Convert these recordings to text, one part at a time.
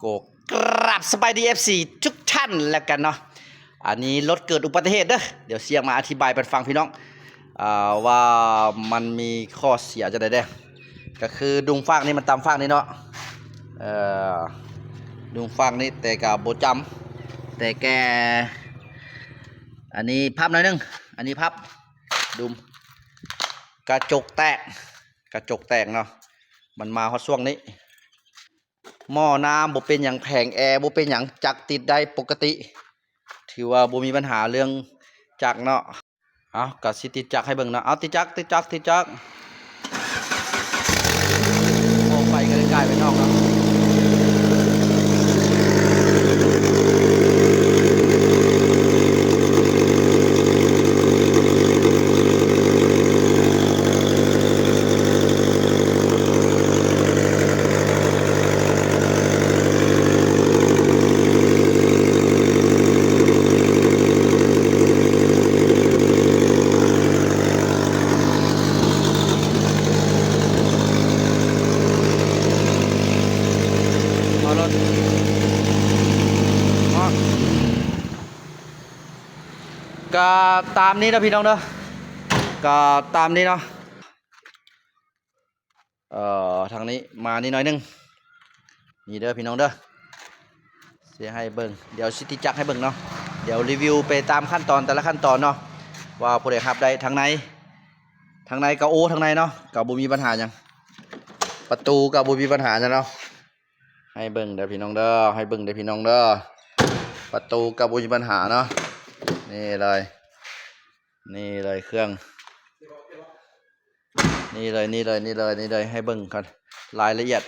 ກໍກາບສະບາຍດີ ເອັຟຊີ ທຸກທ່ານແລ້ວກັນເນາະ. ອັນນີ້ລົດເກີດອຸບັດຕິເຫດເດີ ດຽວຊິມາອະທິບາຍປັນຟັງພີ່ນ້ອງ ອ່າ ວ່າມັນມີຂໍ້ເສຍຈັ່ງໃດແດ່. ກໍຄືດຸມຟາກນີ້ມັນຕຳຟາກນີ້ເນາະ ເອີ ດຸມຟາກນີ້ ແຕ່ກໍບໍ່ຈຳ ແຕ່ແກ່ ອັນນີ້ພັບໜ້ອຍໜຶ່ງ ອັນນີ້ພັບ ດຸມ ກະຈົກແຕກ ກະຈົກແຕກເນາະ. ມັນມາຮອດຊ່ວງນີ້ ໝໍ້ນ້ຳບໍ່ເປັນຫຍັງ ແຜງແອບໍ່ເປັນຫຍັງ ຈັກຕິດໄດ້ປົກກະຕິ ຖືວ່າບໍ່ມີບັນຫາເລື່ອງຈັກເນາະ. ເອົາ ກະຊິຕິດຈັກໃຫ້ເບິ່ງເນາະ. ເອົາ ຕິດຈັກ ຕິດຈັກ ຕິດຈັກ. ໝໍ້ໄຟກໍໄດ້ກາຍໄປນອກເນາະ. ເອົາລົດ ເນາະ ກະຕາມນີ້ເນາະພີ່ນ້ອງເດີ ກະຕາມນີ້ເນາະ. ເອີ ທາງນີ້ມານີ້ໜ້ອຍໜຶ່ງ ນີ້ເດີພີ່ນ້ອງເດີ ຊິໃຫ້ເບິ່ງ ດຽວຊິຕິດຈັກໃຫ້ເບິ່ງເນາະ. ດຽວຣີວິວໄປຕາມຂັ້ນຕອນ ແຕ່ລະຂັ້ນຕອນເນາະ ວ່າຜູ້ໃດຮັບໄດ້. ທາງໃນ ທາງໃນກໍໂອ້ ທາງໃນເນາະ ກໍບໍ່ມີບັນຫາຫຍັງ ປະຕູກໍບໍ່ມີບັນຫາຫຍັງເນາະ. ໃຫ້ເບິ່ງເດີພີ່ນ້ອງເດີ ໃຫ້ເບິ່ງເດີພີ່ນ້ອງເດີ ປະຕູກໍບໍ່ມີບັນຫາເນາະ. ນີ້ເລີຍ ນີ້ເລີຍເຄື່ອງ ນີ້ເລີຍ ນີ້ເລີຍ ນີ້ເລີຍ ນີ້ເລີຍ ໃຫ້ເບິ່ງກ່ອນ ລາຍລະອຽດ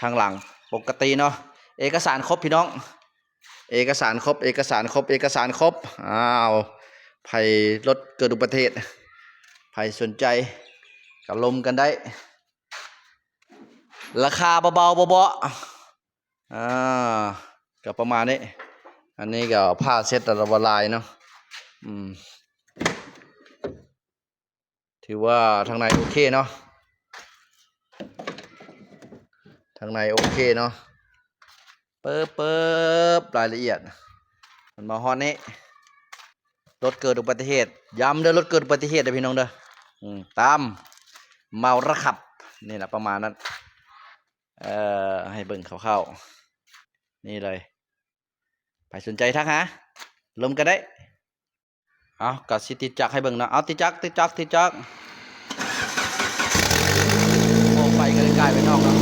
ທາງຫຼັງປົກກະຕິເນາະ. ເອກະສານຄົບພີ່ນ້ອງ ເອກະສານຄົບ ເອກະສານຄົບ ເອກະສານຄົບ. ອ້າວ ໃຜລົດເກີດອຸບັດຕິເຫດ ໃຜສົນໃຈກໍລົມກັນໄດ້ ລາຄາເບົາໆ ເບາໆ ອ່າ ກໍປະມານນີ້. ອັນນີ້ກໍຜ້າເຊັດລະວ່າຫຼາຍເນາະ ອືມ ຖືວ່າທາງໃນໂອເຄເນາະ ທາງໃນໂອເຄເນາະ. ເປີບ ເປີບ ລາຍລະອຽດ ມັນມາຮອດນີ້ ລົດເກີດອຸບັດຕິເຫດ ຢ້ຳເດີ ລົດເກີດອຸບັດຕິເຫດເດີພີ່ນ້ອງເດີ ອືມ ຕາມເມົາລະຂັບ ນີ້ລະປະມານນັ້ນ. ເອີ ໃຫ້ເບິ່ງຄ່າວໆ ນີ້ເລີຍ ໃຜສົນໃຈທັກຫາ ລົມກັນໄດ້. ເອົາ ກະຊິຕິດຈັກໃຫ້ເບິ່ງເນາະ. ເອົາ ຕິດຈັກ ຕິດຈັກ ຕິດຈັກ. ໝໍ້ໄຟກໍໄດ້ກາຍໄປນອກເນາະ.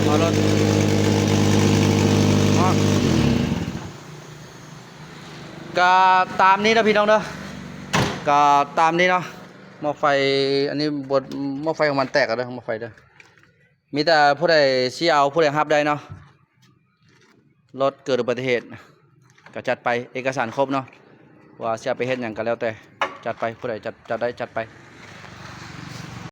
ເອົາລົດ ເນາະ ກະຕາມນີ້ເນາະພີ່ນ້ອງເດີ ກະຕາມນີ້ເນາະ. ໝໍ້ໄຟ ອັນນີ້ບົດ ໝໍ້ໄຟຂອງມັນແຕກແລ້ວເດີ ໝໍ້ໄຟເດີ. ມີແຕ່ຜູ້ໃດຊິເອົາ ຜູ້ໃດຮັບໄດ້ເນາະ ລົດເກີດອຸບັດຕິເຫດກໍຈັດໄປ ເອກະສານຄົບເນາະ ວ່າຊິເອົາໄປເຮັດຫຍັງກໍແລ້ວແຕ່ ຈັດໄປ ຜູ້ໃດຈັດ ຈັດໄດ້ຈັດໄປ.